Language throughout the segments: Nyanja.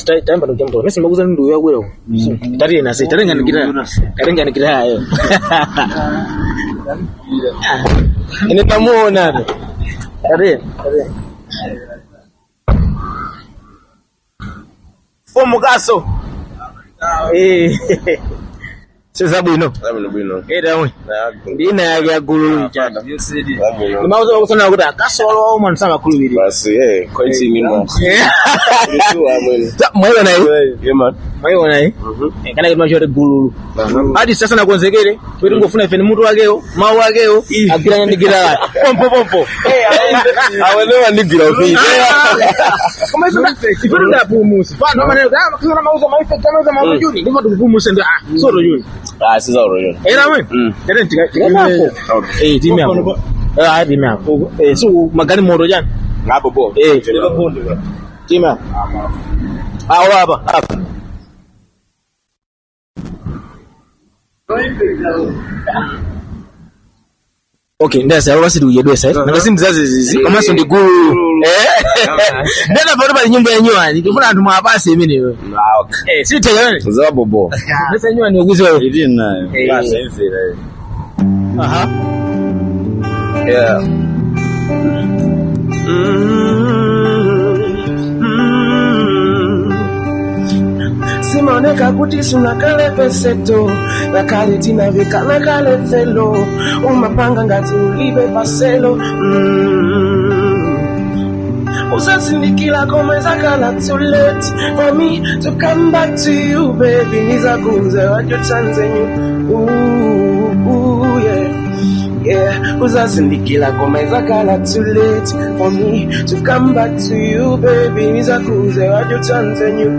Tayamba ndikujamutoka mese makuza ndu yakwera. Tatiye nase tatenga gitara. Tatenga gitara ayo. Ine tamuona to. Tatiye. Tatiye. Fomu kaso. Eh. Sizabwino. Zabwino bwino. Eh tamwe. Ndina yake yagulu chata. Zabwino. Ndimauza kusana kuti akasolo omwe anthu samakhulupirira. Basi eh kwaiti mimo. Amweni. Mwaiona iyi? Yeah man. Mwaiona iyi? Kana kuti machoti gululu. Ati sasa nakonzekere kuti ngofuna ife ni mutu wakewo, mawu akewo, agwirana ndi gitara. Pompo pompo. Awelewa ndigwira ufiti. Koma ife ife ndapumusi. Pano amene ah makisana mauza maife tamauza mauza juni. Ndipo tikupumuse ndi ah soto juni. Ah siza uroyo. Era mwe. Tere tikapo. Eh timu yako. Ah timu yako. Eh so magani moto jani. Ngapo bo. Eh timu yako. Ah ola hapa. Hapa. Okay, ndasa alola siti kudyedwesa nanga simzazi zizi komanso ndi gulu ndena pano pali nyumba ya nyuwani ndikufuna anthu mwapase imeneyo. Ah okay. Eh siteka Zabo bo. ndasa nyuwani ukuziwa. Ili nayo. Eh. Basi imvira. Aha. Yeah. Simaoneka kuti sunakale peseto nakale tinavika nakale felo umapanga ngati ulibe paselo. Usasindikila komwezakala too late for me to come back to you, baby. Nizakunze wajotsanzenyu. Ooh, ooh, yeah. Uzazindikila komwezakala too late for me to come back to you, baby. Nizakuze wajotsanzenyu.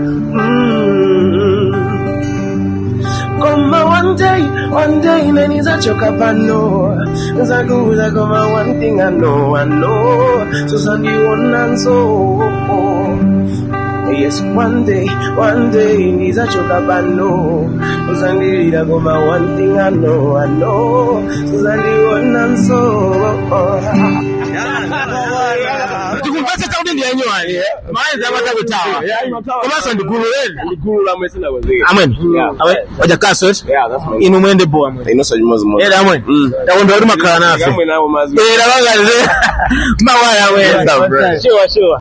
Koma one day, one day, nenizachoka pano. Zakuza koma one thing I know, I know. Susandiwonanso. Yes, one day, one day, nizachoka pano. Uzandira koma one thing I know, I know. Susandiwonanso. Tikumvetsetsa kuti ndi yanyuwani maenzi amatakutawa komanso ndi gulu leni. Gulu la mwezi na wazee. Amweni. Yeah. Waja kaso. Yeah, that's my. Inu mwende bo amweni. Inoso chimozi mozi. Era amweni. Takonda kuti makhala nafe. Kamwe nawo mazi. Era bangaze mawaya amweni. Yeah, bro. Sure, sure.